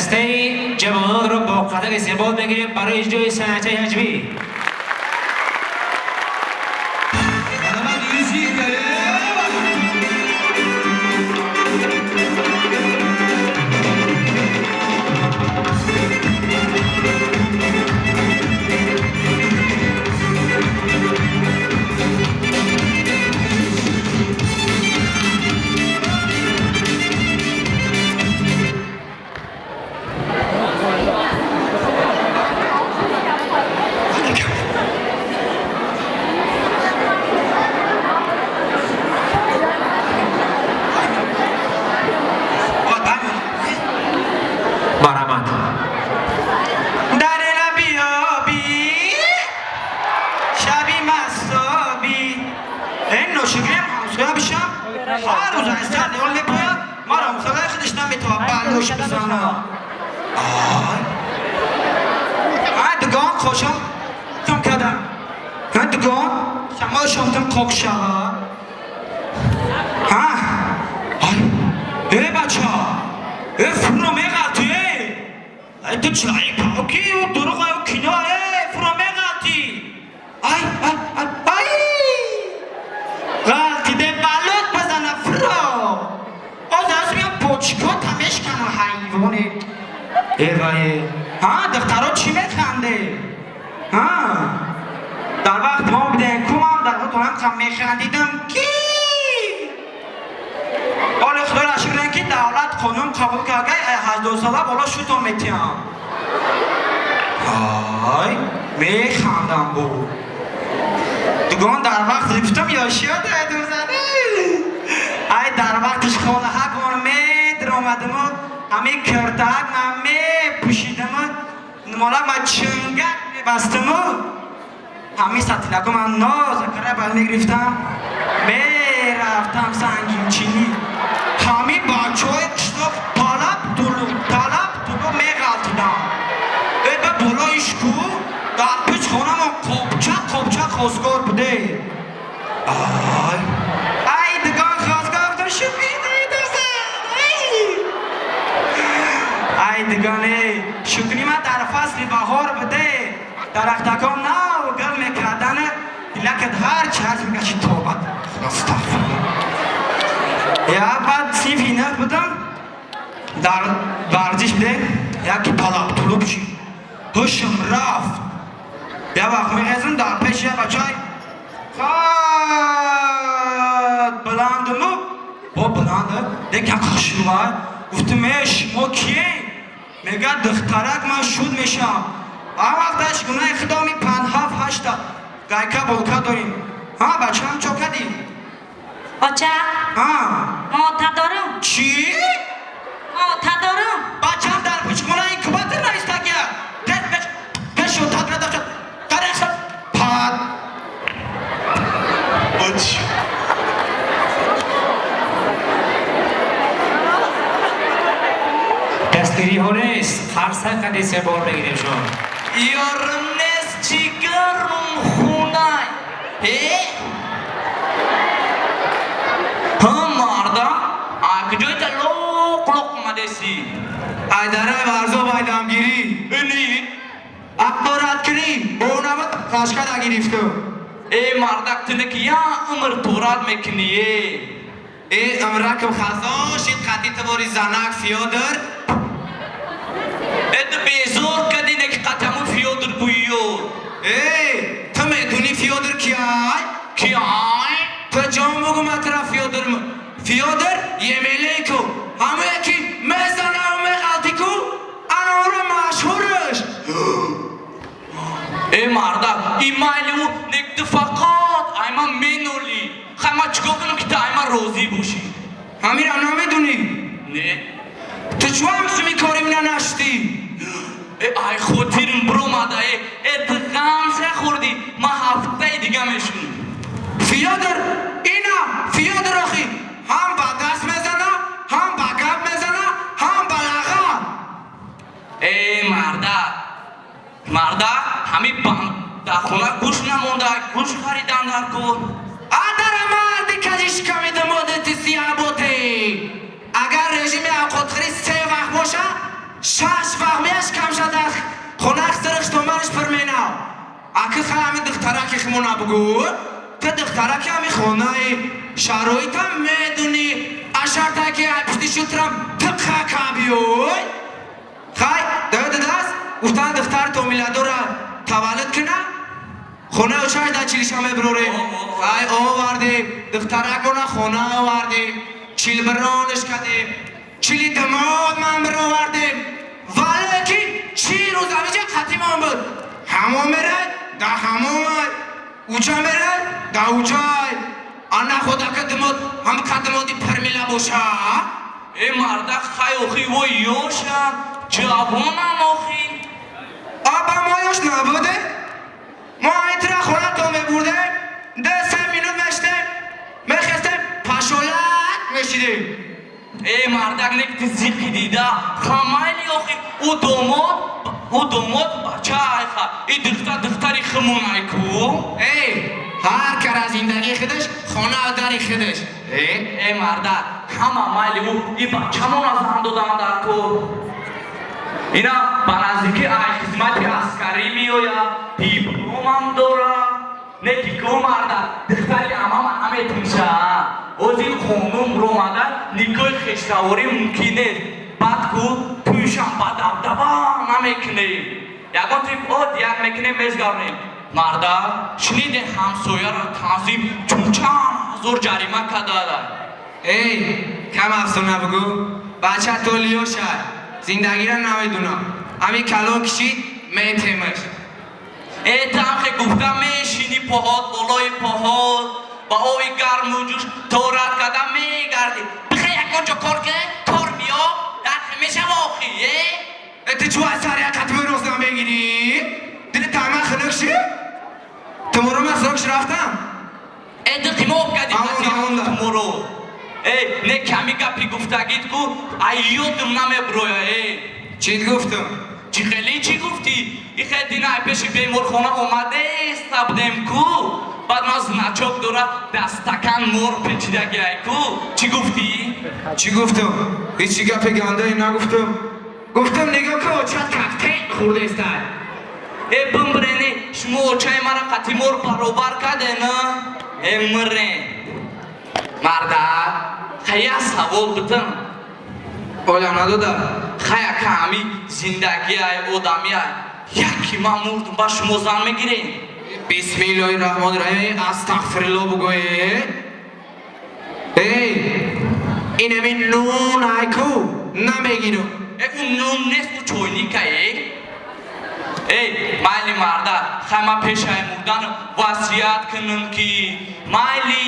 Дастаи ҷавононро бо қадри зебо мегирем барои иҷрои санъати ҳаҷвӣ. Марҳамат. Дар лаби обӣ шаби мастобӣ ин ношукриам ҳамсоя бишам, ҳар рӯз аз сар девол мепояд, маро ҳамсояи худаш наметавонад балош бизанад. Ай ай, дугон хошам тум кардам. Ҳа, дугон шамол шомтам қок шава. Ҳа, ай, э бача, э, фуро меғалти, э. Ай, ту чилаи пауки, ӯ дурӯғ, ӯ кино, э, фуро меғалти. Ай, ай, ай, ай, ғалтиде, балот базана, фуро. Оз аз миён почкота мешканам, ҳайвоне. Э вай, ҳа, духтаро чӣ механде? Ҳа, дар вақти мо будем, кумам дар ҳам механдидам, ки ҳоли худоро шукр, ки давлат қонун қабул карда, 18 сола боло шутон метиҳам. Ай, механдам бу. Дугон дар вақт гуфтам ёшиёд дузане. Ай, дар вақтиш хонаҳакон медиромадиму ҳамин киртак ман мепӯшидиму мола ма чунгак мебастиму ҳамин сатилаку ман ноза кара бал мегирифтам, мерафтам сангинчинӣ. Ҳамин бачаҳои қишлоқ талаб тулуқ, талаб тулуқ меғалтидам. Э, ба болоиш ку дар пич хонамон қопча қопча хосгор буде. Ай ай, дугон, хосгор гуфтам, шукри. Ай, дугон, э, шукри ман дар фасли баҳор буде, дарахтакон нав гул мекардан, дилакат ҳарчи ҳарчи мегашти, тобат. Астағфируллоҳ. Я баъд синфи нах будам, дар варзиш будем, яки талабтулуб шид, ҳушм рафт. Я вақт мехезам, дар пеши я бачай қад баландуму бо баланда декам хушрӯа. Гуфтам: «Э, шумо кием?» Мегӯяд: «Духтарак, ман шуд мешавам». Ҳар вақташ гунаи худоми панҷ, ҳафт, ҳашта гайка болка дорем. Ҳа, бачаам, чо кардӣ? Оча, ҳа. Мота дорум. Чӣ? Мота дорум. Бачам дар пучхона инкубатор навистагия. Тез пеш пешу тадра дошта тареха пад. Оч. Дастгириҳо нест, қарсак қади себор мегирем шумо. Ёрим нест, ҷигарум хунай. Э? Ҳа, мардам, а куҷоита лоқ лоқ омадеси? Айдарай варзоб айдамгирӣ. Ини? Аққораткунӣ бонама қашқада гирифту. Э, мардак, туне ки я умр торат мекунӣ, э. Э, умракам хазон шид қати тувори занак Фёдор. Э, ту безор кади, не ки қатаму Фёдор гӯё. Э, ту медунӣ Фёдор киай? Киай? Ту ҷон бугу матра Фёдор. Фёдор Емеленко. Ҳамое ки мезанаву меғалти ку, анаро машҳурш. Э, мардак, имайлиу нек ту фақат айма менолӣ. Хай, ман чикор кунам, ки ту айма розӣ бошӣ? Ҳамира намедунӣ? Не. Ту чӯ ҳамсуми кори мина наштӣ? Э, ай хотирим биромада, э. Э, ту ғамша хӯрдӣ, ман ҳафтаи дига мешунам. Фёдор ина Фёдор охи ҳам ба даст мезана, ҳам ба гап мезана, ҳам ба лағат. Э, мардак, мардак, ҳамин дар хона гӯшт намонда, гӯшт харидан дар кор. Адара марди кажишкамида модати сияботе. Агар режими авқотхӯрӣ се вақт боша, Шаш вақт меш кам шадах. Хонах сараш томарш пурменав. Аки хай ҳами духтараки химона бугу. Ту духтараки ҳами хонаи шароитам медуни. Ашартаки ай пушти шутрам тиқха кабиёй. Хай, даёд даст, гуфтан духтар томиладора таваллуд кина. Хона очаш да чилиша меброрем. Хай, овардем. Духтаракона хона овардем. Чилбиронаш кардем. Чили димод ман бировардем. Валекин чи рӯз ҳамиҷа қатимон буд. Ҳамон мерай, да ҳамомай. Уча мерай, да учай. Ана худака димод, ҳам кадимоди пирмила боша. Э мардак хай охи вой ёша, ҷавонам охи. Аба мо ёш набуде? Мо айтра хона то мебурдем, 2-3 минут мештем, мехестем, пашолак мешидем. Э мардак нек ти зиқи дида, хамайли охи, ӯ домод бача айха, и духтар духтари химон айку. Эй, ҳар кар аз зиндагии худаш, хона дари худаш. Э, э мардак, ҳама майли ӯ, и бачамон аз ҳам додан дар кор. Ина ба наздики ай хизмати аскарӣ меояд, дипломам дора. Не ки ку мардак, духтари амама наметунша. Ози қонун ромада никоҳи хештаворӣ мумкин нест. Баъд ку тӯйшам ба дабдаба намекунем. Ягон тип од як мекунем, мезгарнем. Мардак, шуниде ҳамсояро танзим чун чанд ҳазор ҷарима кардада. Эй, кам афсона бугу. Бача то лиёша. Зиндагиро намедунам. Ҳами калон кишид, метемаш. Э тамхе гуфта мешини поҳод болои поҳод, ба оби гарму ҷӯш торат карда мегардӣ. Бихе ягон ҷо кор ке, кор биё, дархе мешава охи, э? Э ту чӯ аз сари як қатми рост намегирӣ? Дили тама хунук ши? Туморо ман хунук ши рафтам? Э диқи мо об кардӣ Амонда, амонда. туморо. Э, не ками гапи гуфтагит ку, ай ёдам намеброя, э. Чит гуфтам? Чӣ хеле чӣ гуфтӣ? Ихе дина ай пеши беморхона омадеста будем ку. Баъд ман значок дора, дар стакан мор печидаги ай ку. Чӣ гуфтӣ? Чӣ гуфтам? Ҳеҷ гапи гандае нагуфтам. Гуфтам нигоҳ ку, очат коктейл хӯрдестай. Э бимбрене, шумо очаи мара қати мор баробар кардена? Э мирен. Мардак, хая савол битам. Олям надода. Хая ка ҳами зиндагиай, одамиай. Яки ман мурдум, ба шумо зан мегирем. Бисмиллоҳи раҳмони раҳим, астағфируллоҳ бугӯе. Эй, инами нун айку намегирам. Э ӯ нун нест, ӯ чойникае. Эй, майли мардак, хай ман пешаи мурдан васият кунам ки майли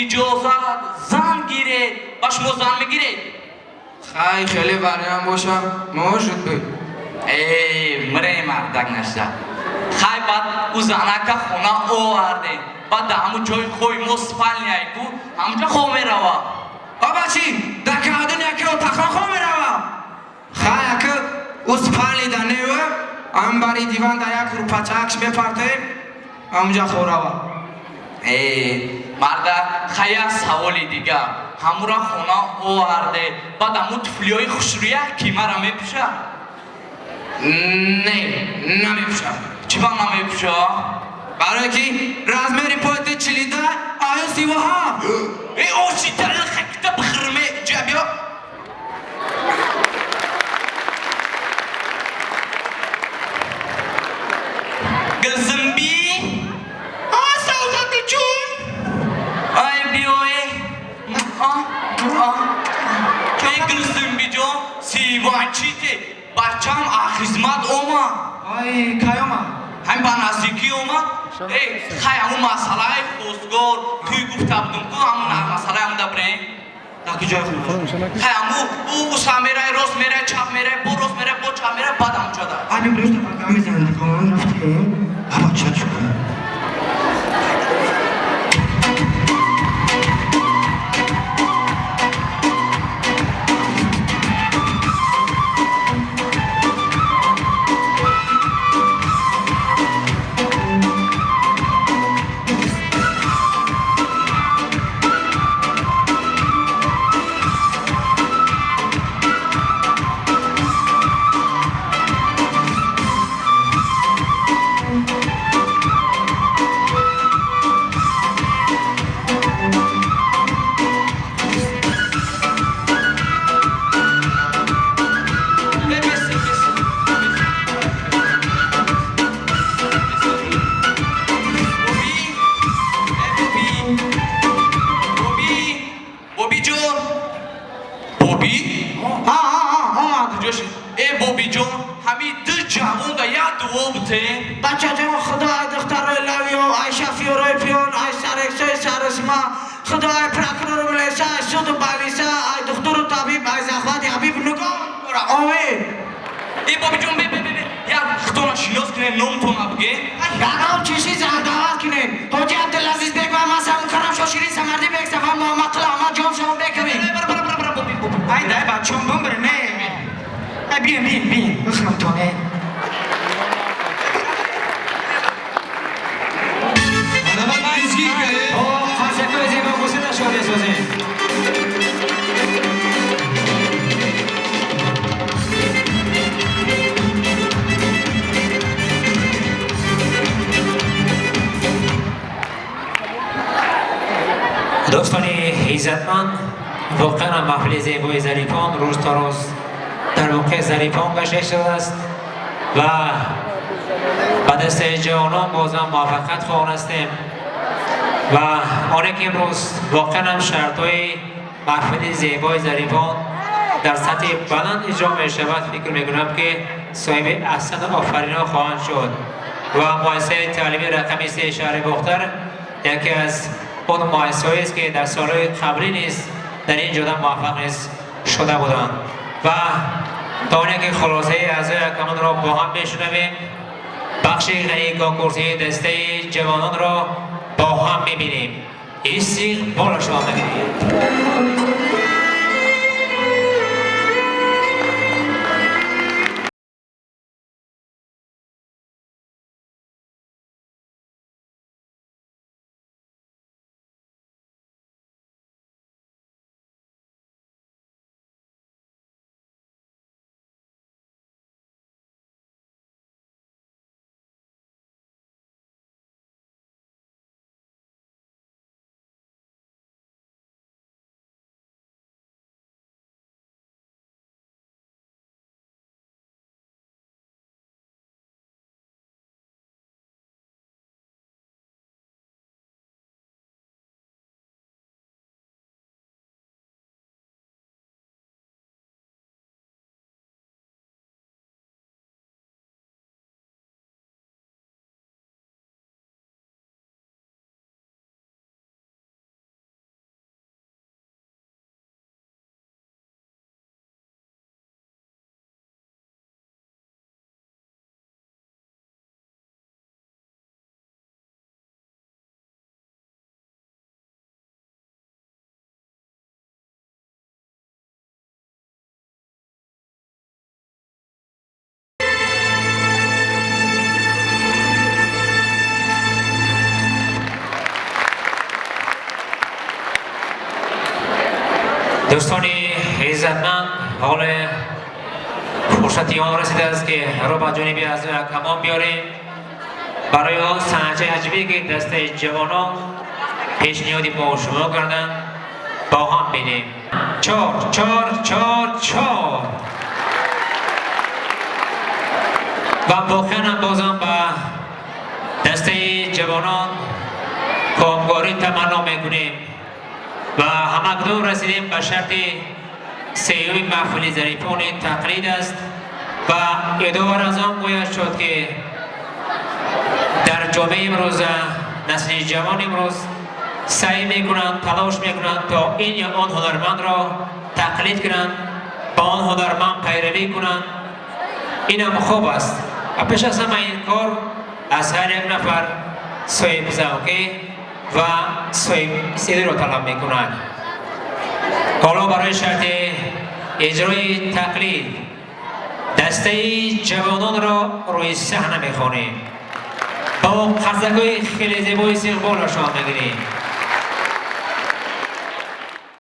иҷозат зан гиред. Ба шумо зан мегиред? Хай, хеле вариант боша, может быть. Эй, мире мардак нашда. Хай баъд ӯ занака хона овардем. Баъд дар ҳамун ҷои хои мо спальняй ку, ҳамунҷа хоб мерава. Аба чӣ? Дар кардани яке отахон хоб мерава? Хай, ака, ӯ спальни да нева, ам бари диван да як рӯпачаакш мепартоем, ҳамунҷа хоб рава. Э, мардак, хай як саволи дигар. Ҳамура хона оварде, баъд ҳамун туфлиҳои хушрӯя ки мара мепӯша? Не, намепӯшам. Чӣ ба намепӯша? Барое ки размери пои ту чилида, аю 37. Э, оши талхакта бихирме, ҷа биё. Гулзимби? А, савзати ҷун? Ай, биёе. А, а. Эй, Гулзимби ҷон, сиванчите, бачам аз хизмат омад. Ай, кай омад? Ҳамин ба наздикӣ омад. Эй, хай ҳамун масъалаи хостгор, тӯй гуфта будум ку, ҳамун масъалаи ҳамун дабрем. Дар ки ҷой хуб? Хай ҳамун ӯ уса мерай, рост мерай, чап мерай, бо рост мерай, бо чап мерай, баъд ҳамун ҷода. Ай, бибирӯш, тафаккам мезанем, рафтем. Аба, ча чӣ кунем? Бобиҷон, ҳамин ду ҷавон да як дуо бутем. Бачаҷон, худои духтарои лавиё, ай шафиёрои пиён, ай сарексои сарисма, худои прокурору милиса, ай суду балиса, ай духтуру табиб, ай захвати ҳабиб нигоҳ дора. Омин. Э, бобиҷон, бе, бе, бе, бе. Як худтона шинос кунем, номтона бигем. Ягон чизи даъват кунем. Ҳоҷи Абдулазиз бек ва ман Мукаррам Шоширин Самарди бек Сафар Муҳаммадқул Аҳмад ҷон шавон бекавем. Бара, бара, бара, бара, боби, боби. Ай дай бачон бумбре не. Ай биен, биен, биен. Бихӯрам то не. Қарсакҳои зебо гусела шод месозем. Дӯстони иззатманд, воқеан маҳфили зебои Зарифон рӯз то рӯз дар воқеъ Зарифон гашта шудааст ва ба дасти ҷавонон бозам муваффақият хоҳон ҳастем ва оне ки имрӯз воқеан ҳам шартҳои маҳфили зебои Зарифон дар сатҳи баланд иҷро мешавад, фикр мекунам ки соҳиби аҳсану офаринҳо хоҳанд шуд ва муассисаи таълимии рақами 3 шаҳри Бохтар яке аз он муассисаҳоест ки дар солҳои қаблӣ низ дар ин ҷода муваффақ низ шуда буданд ва то оне ки хулосаи аъзои ҳакамонро бо ҳам мешунавем, бахши ғании конкурсии дастаи ҷавононро бо ҳам мебинем. Истиқболашро мегирем. Дӯстони иззатманд, ҳол фурсати он расидааст ки ро ба ҷониби аъзои ҳакамон биёрем барои он санъатчаи ҳаҷвӣ ки дастаи ҷавонон пешниҳоди мо шумо карданд, бо ҳам бинем. 4 4 4 4. Ва воқеан ҳам бозам ба дастаи ҷавонон комгорӣ таманно мекунем ва ҳамакнун расидем ба шарти сеюми маҳфили Зарифони тақлид аст ва ёдовар аз он бояд шуд ки дар ҷомеаи имрӯза насли ҷавон имрӯз саъй мекунанд, талош мекунанд то ин ё он ҳунармандро тақлид кунанд, ба он ҳунарманд пайравӣ кунанд. Инам хуб аст ва пеш аз ҳама ин кор аз ҳар як нафар соҳибзавқӣ ва соҳиб истеъдодро талаб мекунад. Ҳоло барои шарти иҷрои тақлид дастаи ҷавононро рӯи саҳна мехонем. Бо қарсакҳои хеле зебои истиқболашон мегирем.